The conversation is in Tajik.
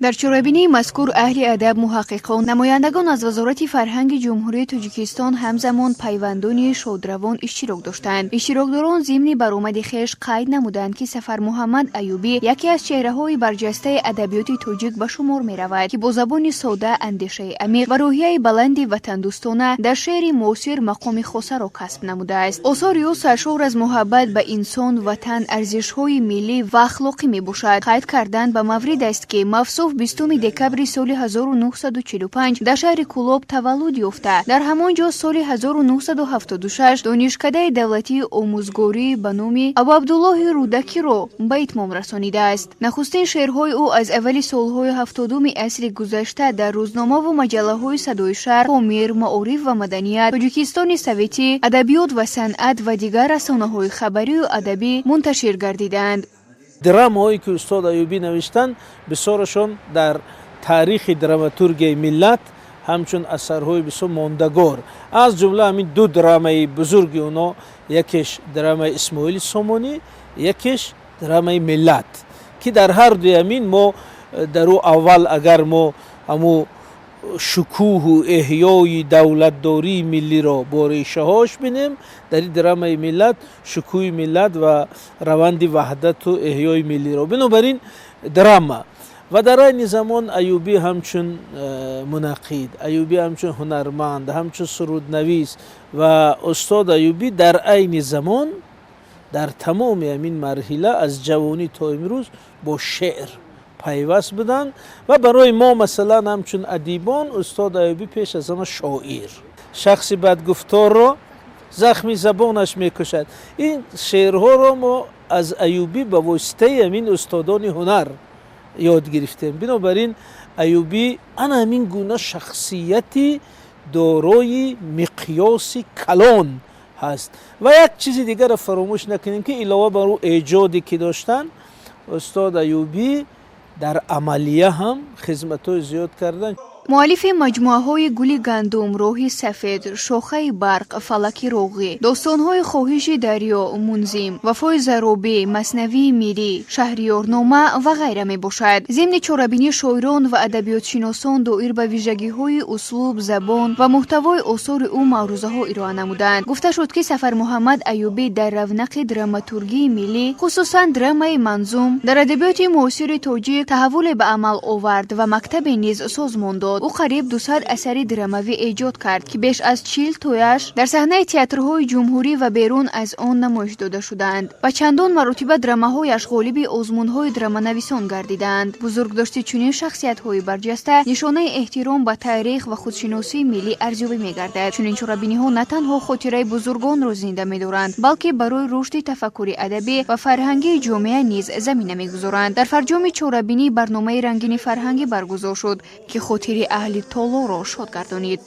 Дар чорабинии мазкур аҳли адаб, муҳаққиқон, намояндагон аз Вазорати фарҳанги Ҷумҳурии Тоҷикистон, ҳамзамон пайвандони шодравон иштирок доштанд. Иштирокдорон зимни баромади хеш қайд намуданд, ки Сафармуҳаммад Аюбӣ яке аз чеҳраҳои барҷастаи адабиёти тоҷик ба шумор меравад, ки бо забони сода, андешаи амиқ ва рӯҳияи баланди ватандӯстона дар шеъри муосир мақоми хосаро касб намудааст. Осори ӯ саршор аз муҳаббат ба инсон, ватан, арзишҳои миллӣ ва ахлоқӣ мебошад. Қайд кардан ба маврид аст, ки мавсуф 20 декабри соли 1945 дар шаҳри Кӯлоб таваллуд ёфта, дар ҳамон ҷо соли 1976 Донишкадаи давлатии омӯзгорӣ ба номи Абуабдуллоҳи Рӯдакиро ба итмом расонидааст. Нахустин шеърҳои ӯ аз аввали солҳои 70-уми асри гузашта дар рӯзномаву маҷаллаҳои «Садои шарқ», «Помир», «Маориф ва маданият», «Тоҷикистони советӣ», «Адабиёт ва санъат» ва дигар расонаҳои хабарию адабӣ мунташир гардиданд. Драмаҳое, ки устод Аюбӣ навиштанд, бисёрашон дар таърихи драматургияи миллат ҳамчун асарҳои бисёр мондагор, аз ҷумла ҳамин ду драмаи бузурги оно: якеш драмаи «Исмоили Сомонӣ», якеш драмаи «Миллат», ки дар ҳар дуи ҳамин мо дар ӯ аввал агар мо ҳаму шукӯҳу эҳёи давлатдории миллиро бо решаҳош бинем, дар ин драмаи «Миллат» шукӯҳи миллат ва раванди ваҳдату эҳёи миллиро. Бинобар ин драма ва дар айни замон Аюбӣ ҳамчун мунаққид, Аюбӣ ҳамчун ҳунарманд, ҳамчун суруднавис ва устод Аюбӣ дар айни замон дар тамоми ҳамин марҳила аз ҷавонӣ то имрӯз бо шеър пайваст буданд. Ва барои мо, масалан, ҳамчун адибон, устод Аюбӣ пеш аз ҳама шоир. «Шахси бадгуфторро захми забонаш мекушад», ин шеърҳоро мо аз Аюбӣ ба воситаи ҳамин устодони ҳунар ёд гирифтем. Бинобар ин Аюбӣ ана ҳамин гуна шахсияти дорои миқёси калон ҳаст. Ва як чизи дигарро фаромӯш накунем, ки илова бар ӯ эҷоде, ки доштанд, устод Аюбӣ дар амалия ҳам хизматҳои зиёд карданд. Муаллифи маҷмӯаҳои «Гули гандум», «Роҳи сафед», «Шохаи барқ», «Фалаки роғӣ», достонҳои «Хоҳиши дарё», «Мунзим», «Вафои Заробӣ», «Маснавии мирӣ», «Шаҳриёрнома» ва ғайра мебошад. Зимни чорабинӣ шоирон ва адабиётшиносон доир ба вижагиҳои услуб, забон ва муҳтавои осори ӯ маърузаҳо ироа намуданд. Гуфта шуд, ки Сафармуҳаммад Аюбӣ дар равнақи драматургии миллӣ, хусусан драмаи манзум, дар адабиёти муосири тоҷик таҳаввуле ба амал овард ва мактабе низ созмон дод. Ӯ қариб 200 асари драмавӣ эҷод кард, ки беш аз 40 тояш дар саҳнаи театрҳои ҷумҳурӣ ва берун аз он намоиш дода шудаанд ва чандон маротиба драмаҳояш ғолиби озмунҳои драманависон гардидаанд. Бузургдошти чунин шахсиятҳои барҷаста нишонаи эҳтиром ба таърих ва худшиносии миллӣ арзёбӣ мегардад. Чунин чорабиниҳо на танҳо хотираи бузургонро зинда медоранд, балки барои рушди тафаккури адабӣ ва фарҳангии ҷомеа низ замина мегузоранд. Дар фарҷоми чорабинӣ барномаи рангини фарҳангӣ баргузор шуд, ки хотири аҳли толорро шод гардонид.